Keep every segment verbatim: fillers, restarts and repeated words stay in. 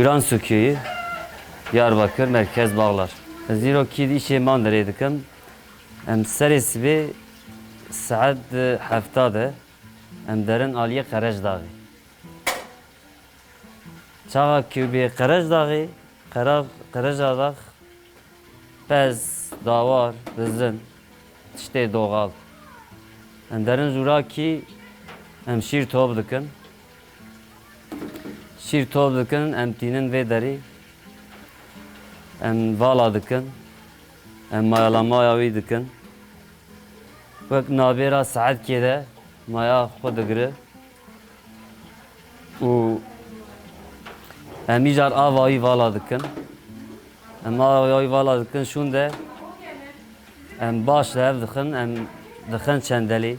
Cansu köyü, Diyarbakır, merkez Bağlar. Ez îro kî di îşê mandirê dikim. Em serê sibê saet hefta de em derin aliyê Qerejdaxê. Çaxa ku bê Qerejdaxê, Qera-, Qerejadax, pez, dawar, bizin, tiştê doğal. Em derin jûra kî em şîr top dikin. Şîr top dikin, em tînin vê derî. Em vala dikin. Em mayalamaya wî dikin. Wek nabêra saetkê de maya xwe digire. Û em îcar ava wî vala dikin. Em ava wî vala dikin, şûnde em baş li hev dixin, em dixin çendelê.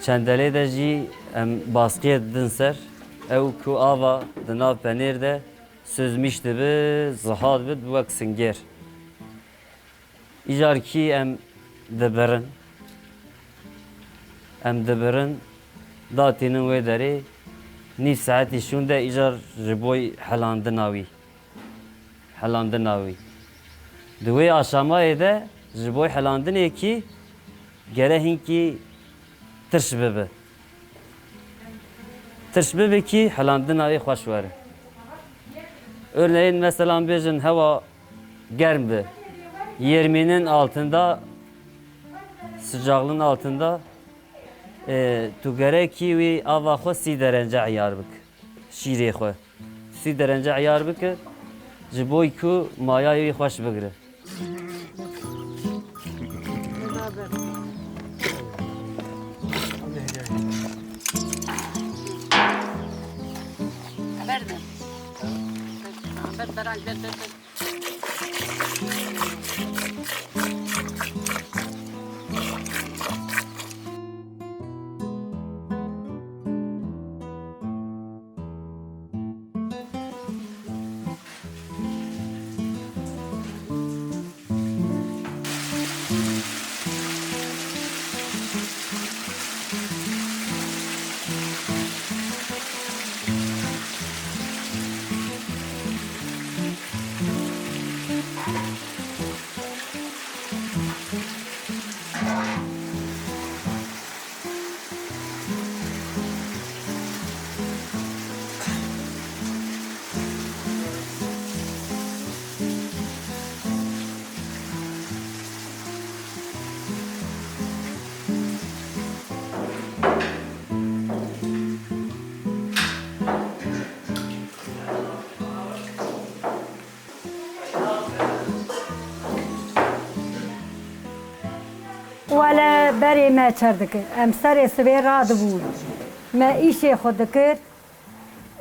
Çendelê de jî em baskiyê didin ser. Ew ku ava di nav penêr de süzmîş dibi, ziha dibi, dibi wek singer. Îcar kî em dibirin. Em dibirin, datînin wê derê, nîv saetî şûnde îcar ji bo helandina wî. Helandina wî. Di wê aşamayê de ji bo helandinê kî gere hinkî tirş bibe. Tirş bibe kî helandina wê xweş were. Örneğin, mesela, bêjin hewa germ be. Yirminin altında, sıcaklığın altında, e, tu gerek ki wî ava xwe sî derece eyar bik. Şîrê xwe. Sî derece eyar bike, ji bo ku mayayê wî xweş bigire. Ber, ber, ber, ber. Wele berê me çer dikir. Em serê sibê radibûn. Me îşê xwe dikir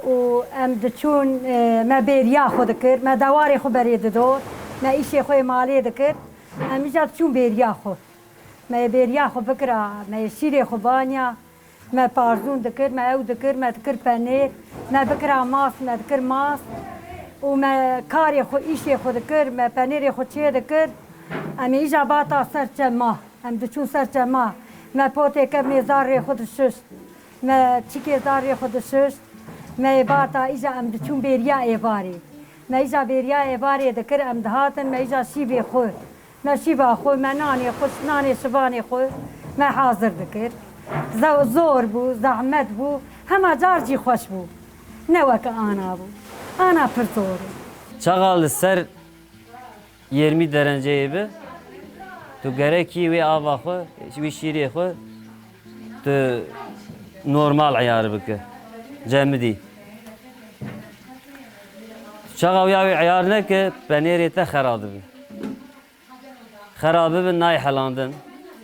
û em diçûn, e, me bêriya xwe dikir. Me dewarê xwe berê didor. Me îşê xwe yê malê dikir. Em îca diçûn bêriya xwe. Me yê bêriya xwe bikira, me yê şîrê xwe baniya. Me parzûn dikir, me ew dikir, me dikir penêr, me bikira mas, me dikir mas û me karê xwe, îşê xwe dikir, me penêrê xwe çê dikir. Em ê îja bata ser çema, em diçûn ser çema, me potê kevnê zarê xwe dişişt, me çikê zarê xwe dişişt, me ê bata îja em diçûn bêriya êvarê. Me îja bêriya êvarê dikir, em dihatin, me îja şîvê xwe. Me şîva xwe, me nanê xwe, nanê şivanê xwe me hazir dikir. Ze-, zor bû, zehmet bû, hema car jî xweş bû. Ne weke ana bû. Ana pir zor e. Çaxa li ser yirmi dereceyê bi, tu gerekî wê ava xwe, wî şîrê xwe, tu normal eyar bike. Cemidî. Çaxa wî wê eyar neke, penêrê te xera dibe. Xera bibe nayê helandin,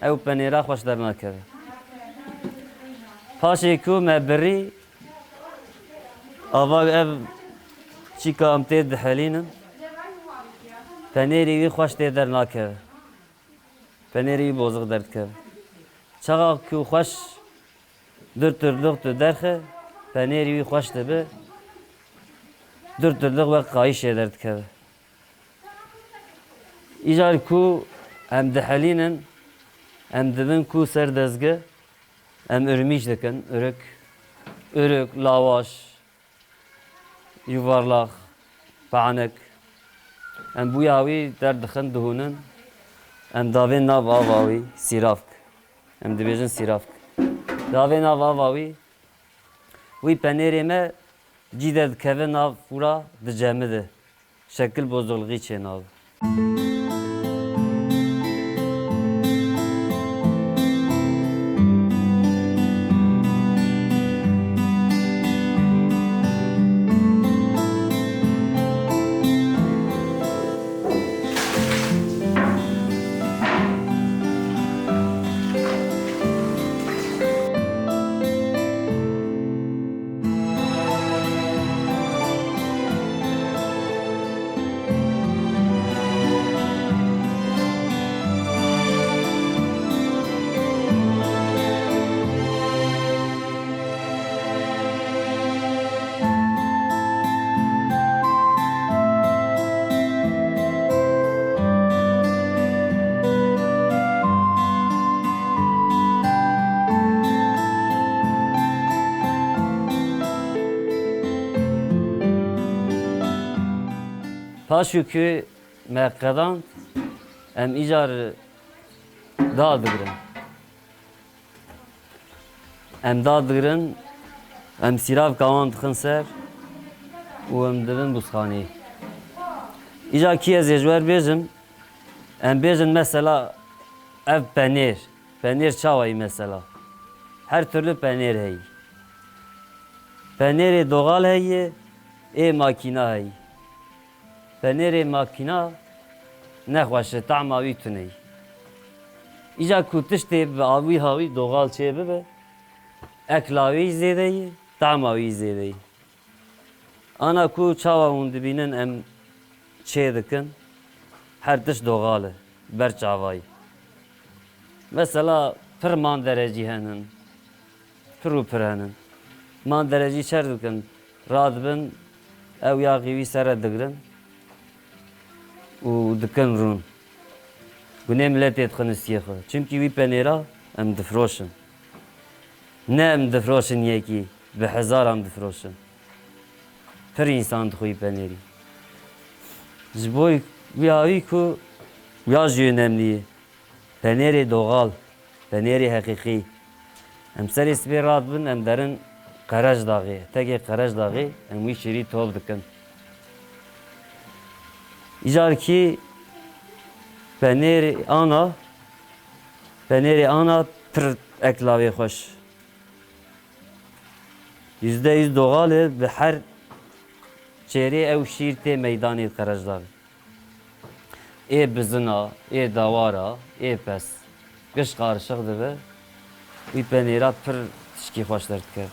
ew penêra xweş dernakeve. Paşê ku me birî, ava ev çîka em tê dihelînin, penêrî wî xweş tê dernakeve. Penêrî wî bozix derdikeve. Çaxa ku xweş durturdix tu derxe, penêrî wî xweş dibe, durturdix wek qayîşê derdikeve. Îcar ku em dihelînin, em dibin ku ser dezge, em urmîş dikin, urik, urik, lawaş, yuvarlak, panik. Em bûya wî derdixin, dihûnin. Em davên nav ava wî, sîravk. Em dibêjin sîravk. Davên nav ava wî, wî penêrê me cî de dikeve nav fûra dicemide. Şekil bozulgî çênabe. Paşû ku me qedand, em îcar dadigirin. Em dadigirin, em sîravka wan dixin ser û em dibin bûzxaneyê. Îcar kî ez ê ji we re bêjim, em bêjin mesela ev penêr. Penêr çawa yî mesela? Her türlü penêr heyî. Penêrê doğal heyî, ê makîna heyî. Penêrê makîna nexweş e, tahma wî tune yî. Îcar ku tiştê bi avî hawî doğal çê bibe, ekla wî zêde yî, tahma wî zêde yî. Ana ku çawa hûn dibînin em çê dikin, her tişt doğal e, ber çavayî. Mesela pir manderecî henin, pir û pir henin. Manderecî çer dikin, radibin, ew yaxî wî sere digirin û dikin rûn. Gunê miletê dixin û siyê xwe. Çimkî wî penêra em difiroşin. Ne em difiroşin yekî, bi hezaran difiroşin. Pir însan dixwî penêrî. Ji bo wî hawî ku ya jî önemlî ye. Penêrê doğal, penêrê heqîqî. Em serê sibê radibin, em derin Qerejdaxê, etekê Qerejdaxê, em wî şîrî top dikin. Îcar kî penêrê ana, penêrê ana pir eklavê xweş. Yüzde yüz doğal e, bi her çêrê ew şîr tê meydanê Qerejdaxê. Ê bizina, ê dawara, ê pez. Giş qarişiq dibe, wî penêra pir tişkî xweş derdikeve.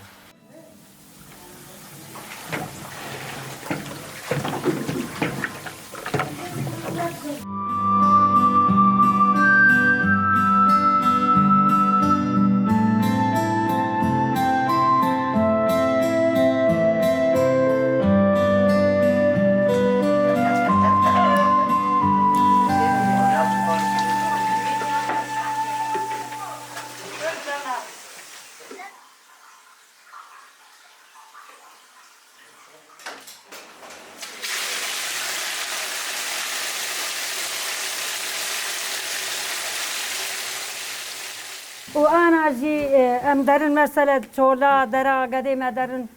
Û ana jî, e, em derin mesele çola dera gedê me derin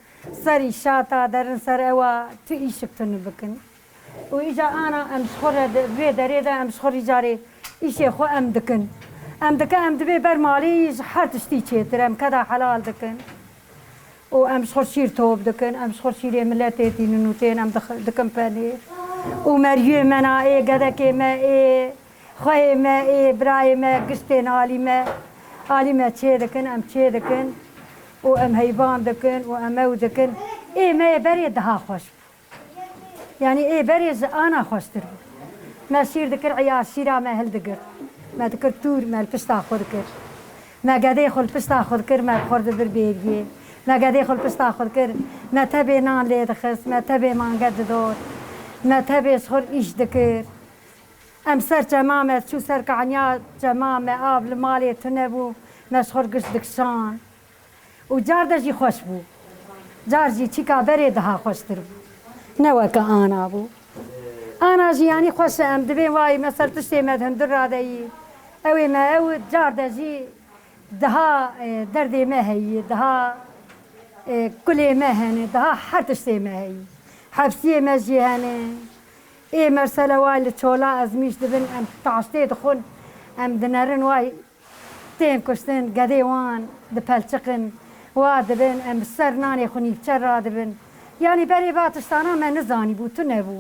serî şata derin ser ewa tu îşik tuni bikin. Û îca ana em ji xwe re de, vê derê de em ji xwe rîcarê îşê xwe em dikin. Em dikin, em dibê ber malê yî ji her tiştî çêtir em keda helal dikin. Û em ji xwe şîr top dikin, em ji xwe şîrê miletê tînin û tên em dix-, dikin penê. Û meriyê me na ê gedekê me ê xweyê me ê birayê me giştên alî me, alî me çê dikin, em çê dikin. Û em heyvan dikin û em ew dikin. Ê me yê berê daha xweş bû. Yanî ê berê ji ana xweştir bû. Me şîr dikir, eyar şîra me hildigirt. Me dikir tûr, me li pişta xwe dikir. Me gedê xwe li pişta xwe dikir, me bi xwe dibir bêriyê. Me gedê xwe li pişta xwe dikir, me tebê nan lê dixist, me tebê mange didot. Me tebê ji xwe îş dikir. Em ser çema me çû ser kaniya çema me, av li malê tune bû, me ji xwe giş dikişand. Û car de jî xweş bû. Car jî çîka berê daha xweştir bû. Ne weke ana bû. Ana jî yanî xweş e, em dibên wayî, mesela tiştê me di hundir radeyî. Ew ê me ew car de jî daha, e, derdê me heyî, daha, e, kulê me hene, daha her tiştê me heyî. Hepsiyê me jî hene. Ê mesela wayî li çola ezmîş dibin, em taştê dixwin, em dinerin wayî. Tên kuştin, gedê wan dipelçiqin, wa dibin, em bi ser nanê xwe nîvçe radibin. Yanî berê va tiştana me nizanîbû, tune bû.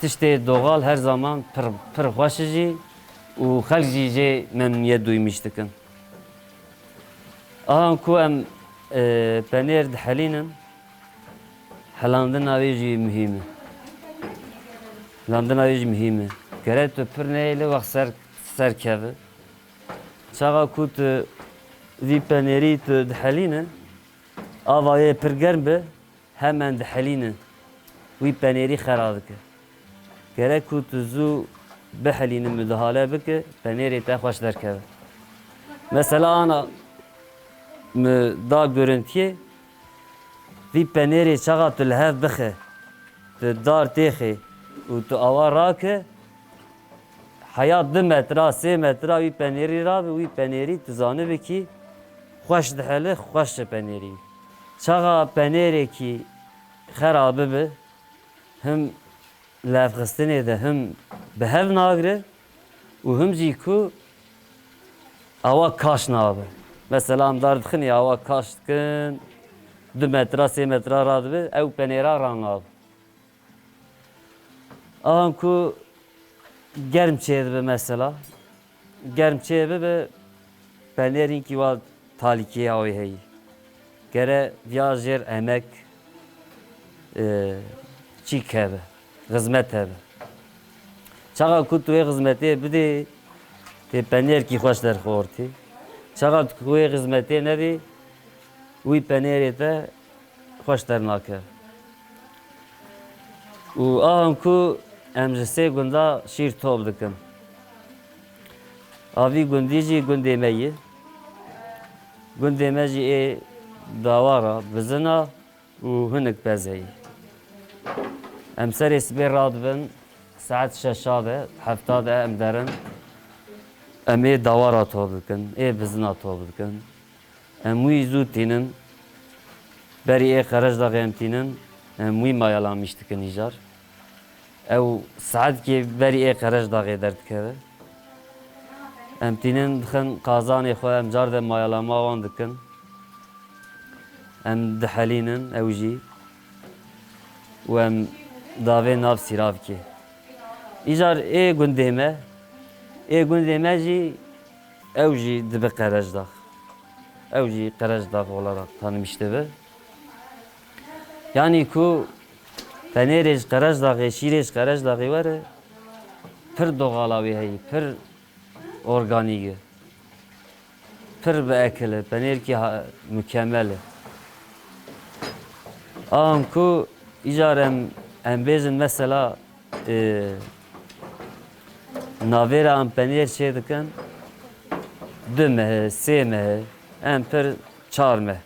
Tiştê doğal her zaman pir, pir xweş e jî û xelk jî jê memnuniyet duymîş dikin. Aha ku em, e, penêr dihelînin, helandina wê jî muhîm e. Helandina wê jî muhîm e. Gere tu pir nehêlî wext ser, ser keve. Çaxa ku tu vî penêrî tu dihelîne, ava wê pir germ be, hemen dihelîne, wî penêrî xera dike. Gerek ku tu zû bihelînî, midahale bike, penêrê te xweş derkeve. Mesela ana mi da görüntiyê, vî penêrê çaxa tu li hev bixe, tu dar têxê û tu awa rake, heya du metra, sê metra wî penêrî rabe, wî penêrî tu zanibî kî xweş dihele, xweş e penêrî. Çaxa penêrekî xera bibe, him levxistinê de him bi hev nagre û him jî ku awa kaş nabe. Mesela em dar dixinê awa kaş dikin, du metra, sê metra radibe, ew penêra ranabe. An ku germ çêdibe mesela. Germ çêbibe, penêr hinkî wa talîkê ya wê heyî. Gere viya jêr emek, e, çîk hebe, xizmet hebe. Çaxa ku tu wê xizmetê bidê, tê penêrkî xweş derxortî. Çaxa ku wê xizmetê nedê, wî penêrê te xweş dernake. Û ahan ku em ji sê gunda şîr top dikin. A vî gundî jî gundê me ye. Gundê me jî ê dawara, bizina û hinik pez heye. Em serê sibê radibin, saet şeşa de, hefta de em derin. Em ê dawara top dikin, ê bizina top dikin. Em wî zû tînin, berî ê Qerejdaxê em tînin, em wî mayalamîş dikin îcar. Ew saetkê berî ê Qerejdaxê derdikeve. Em tînin dixin qazanê xwe, em car de mayalama wan dikin. Em dihelînin ew jî û em davê nav sîravkê. Îcar ê gundê me, ê gundê me jî ew jî dibe Qerejdax. Ew jî Qerejdax olarak tanımış dibe. Yanî ku penêrê ji Qerejdaxê, şîrê ji Qerejdaxê were, pir doğala wê heyî, pir organîk e. Pir bi ekil e, penêrkî ha-, mükemmel e. An ku îcar em, em bêjin mesela, e, navêra em penêr çê dikin, du meh, sê meh, em pir çar meh.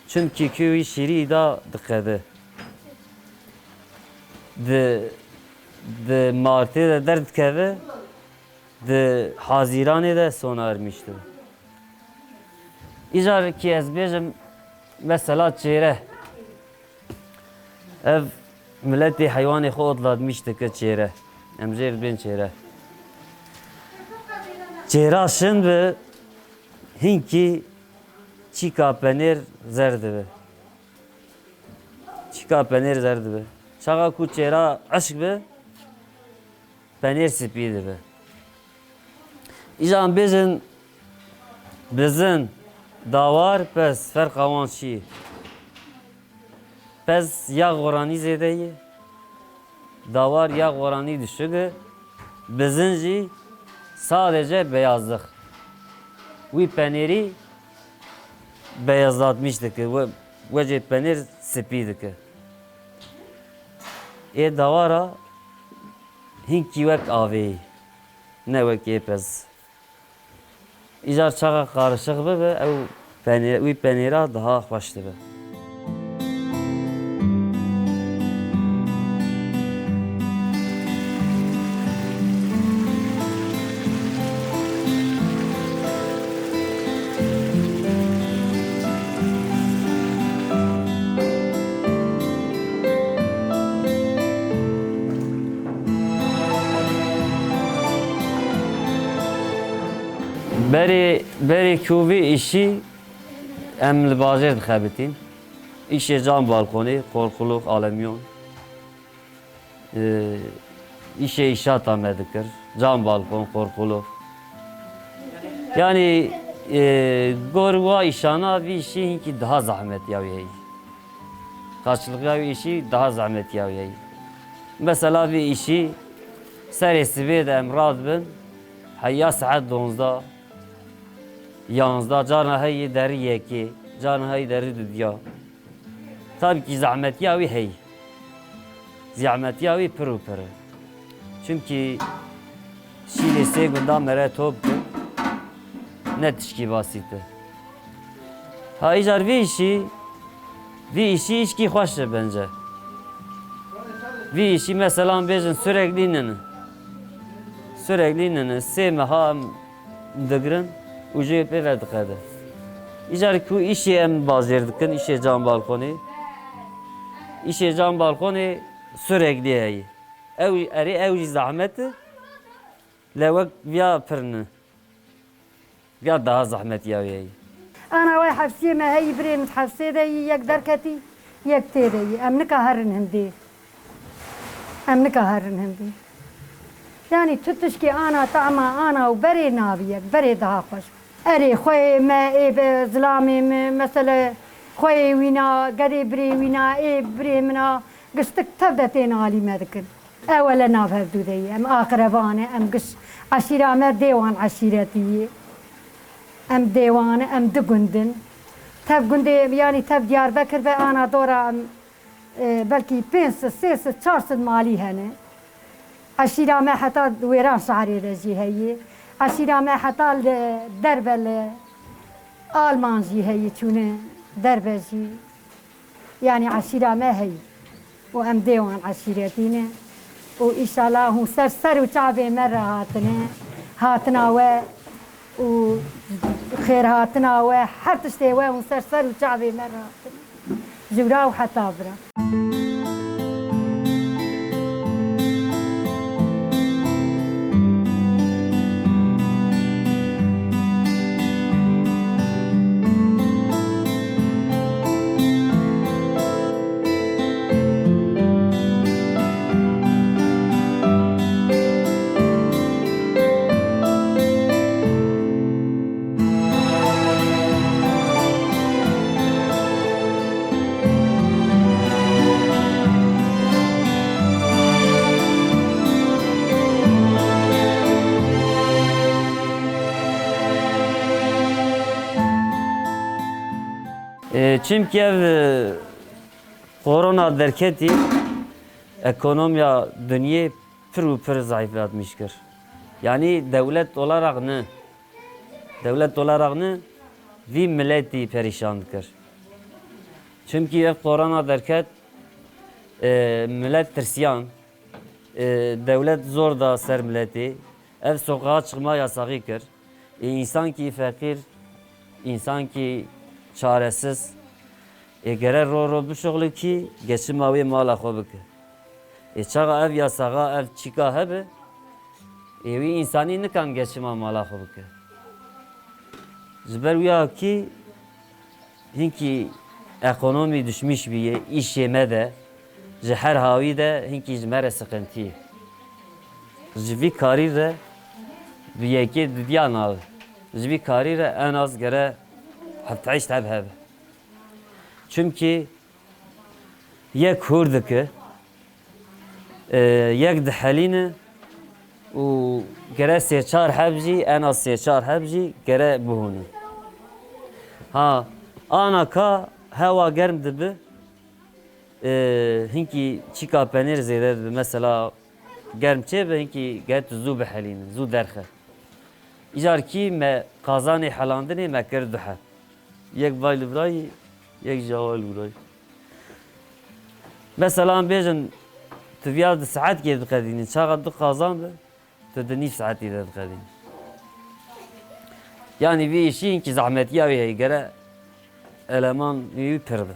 Çimkî ku wî şîrî da diqede. Di, di martê de derdikeve, di hazîranê de sona ermîş dibe. Îcar kî ez bêjim, mesela çêre. Ev miletê heywanê xwe otlatmîş dike çêre. Em jê dibên çêre. Çêra şin bi hinkî çîka penêr zer dibe. Çîka penêr zer dibe. Çaxa ku çêra eşk be, penêr spî dibe. Îcan bêjin bizin, dawar, pez, ferqa wan çi ye? Pez ya goranî zêde ye, dawar ya goranî düşük e, bizin jî sadece beyazlık. Wî penêrî beyazlatmış dike, we-, wecê penêr spî dike. Ê dawara hinkî wek avê ye, ne wek ê pez. Îcar çaxa qarişiq bibe, ew penê-, wî penêra daha xweş dibe. Berê, berê ku vî îşî em li bajêr dixebitîn. Îşê cam balkonê, qorxuluk, alemiyon. Ee, îşê îşata me dikir. Cam balkon, qorxuluk. Yanî, e, gor wa îşana vî îşî hinkî daha zehmetiya wî heyî. Qaçlixiya wî îşî daha zehmetiya wî heyî. Mesela vî îşî serê sibê de em radibin, heya saet donzda, yanzda, carna heyî derî yekê, carna heyî derî dudiya. Tabî kî zehmetiya wî heyî. Zehmetiya wî pir û pir e. Çimkî şîlê sê gunda mere top bike, ne tişkî basît e. Ha îcar vî îşî, vî îşî îşkî xweş e bence. Vî îşî mesela bêjin sürekli nini. Sürekli nini. Sê meha em digirin û jê pê ve diqede. Îcar ku îşê em bajêr dikin, îşê cam balkonê. Îşê cam balkonê sürekli heyî. Ew, erê ew jî zehmet e. Le wek viya pir ne. Viya daha zehmetiya wî heyî. Ana wê hefsiyê me heyî, birê min hefsê de yî, yek derketî, yek tê de yî. Em nika herin hindê. Em nika herin hindê. Yanî tu tişkê ana, tama ana û berê navî yek, berê daha xweş. Erê xweyê me, ê be zilamê me, mesele xweyê wîna, gedê birê wîna, ê birê mina, giştik tev de tên alî me dikin. Ew e li nav hevdû de ye. Em aqreban e, em giş eşîra me dêwan eşîretî ye. Em dêwan e, em du gund in. Tev gundê, yanî tev Diyarbekir ve ana dora em, e, belkî pênc sed, sê sed, çar sed malî hene. Eşîra me heta Wêran şehrê de jî heye. Eşîra me heta li derve li Alman jî heye, çûne derve jî. Yanî eşîra me heyî û em dê wan eşîretî ne û îşala hûn ser ser û çavê me re hatine, hatina we û xêrhatina we, her tiştê we hûn ser ser û çavê me re hatine. Ji wira û heta vira. E, çimkî ev, e, korona derketî ekonomiya dinyê pir û pir zayıflatmış kir. Yanî dewlet olarak ne, dewlet olarak ne, vî miletî perîşan dikir. Çimkî ev korona derket, e, milet tirsiyan, e, dewlet zor da ser miletê. Ev sokağa çıkma yasağı kir. E, însan kî feqîr, însan kî çaresiz, e, gere ro ro bişuxulî kî geçima wê mala xwe bike. E, çaxa ev yasaxa, ev çîka hebe, e, wî însanî nikan geçima mala xwe bike. Ji ber wîya kî hinkî ekonomî düşmüş bîye, îşê me de, ji her hawî de hinkî ji me re sıkıntı ye. Ji vî karî re bi yekê didiya nabe. Ji vî karî re en az gere heft heşt heb hebe. Çimkî yek hûr dike, e, yek dihelîne û gere sê çar heb jî, en az sê çar heb jî gere bihûne. Ha, ana ka hewa germ dibe, e, hinkî çîka penêr zêde dibe. Mesela germ çêbe, hinkî gere tu zû bihelîne, zû derxe. Îcar kî me qazanê helandinê me kir du heb. Yek vay li virayî, yek jî awa li wirayî. Mesela em bêjin, tu viya di saetkê diqedînî, çaxa du qazan be, tu di nîv saetî de diqedînî. Yanî vî îşî hinkî zehmetiya wî heye, gere eleman wî pir bin.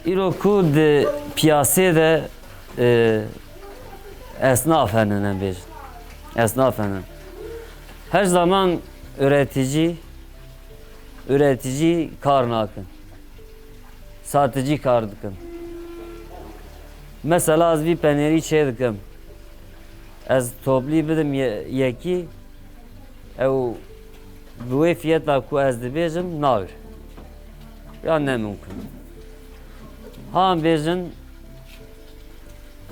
Îro ku di piyasê de, e, esnaf henin, em bêjin. Esnaf henin. Her zaman üreticî, üreticî kar nakin. Saticî kar dikin. Mesela ez vî penêrî çê dikim. Ez toplî bidim ye-, yekî, ew bi wê fiyeta ku ez dibêjim nagir. Ya ne mumkin. Ha em bêjin,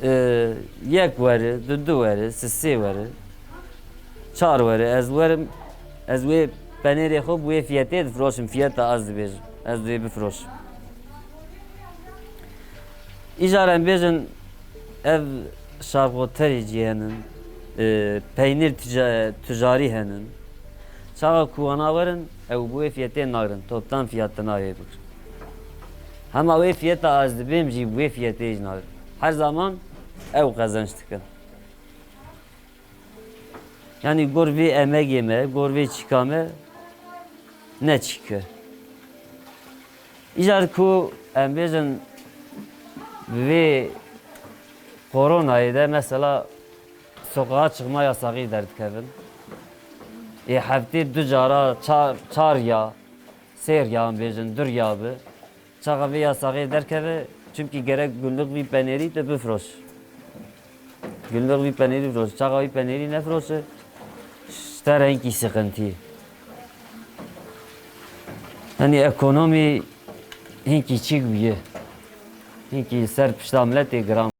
e, yek weri, du du weri, sisê weri, çar weri, ez werim, ez wê penêrê xwe bi wê fiyetê difiroşim, fiyeta ez dibêjim, ez dê bifiroşim. Îcar em bêjin, ev şargoterê cî henin, e, peynir tica-, ticarî henin. Çaxa ku wana werin, ew bi wê fiyetê nagrin, toptan fiyat tena wê bigrin. Hema wê fiyeta ez dibêm jî bi wê fiyetê jî nagrin. Her zaman ew qezenç dikin. Yanî gor vê emegê me, gor vê çîka me ne çîk e. Îcar ku em bêjin bi vê koronayê de mesela sokağa çıkma yasağı derdikevin. Ê heftê du cara çar, çar ya, sêr ya em bêjin, dur ya bi. Çaxa vê yasaxê derkeve, çimkî gerek günlük vî penêrî tu bifiroş. Günlük vî penêrî firoş. Çaxa vî penêrî nefiroşe, ji te re hinkî sıkıntı. Yanî ekonomî hinkî çîk bûye. Hinkî ser pişta miletê giran.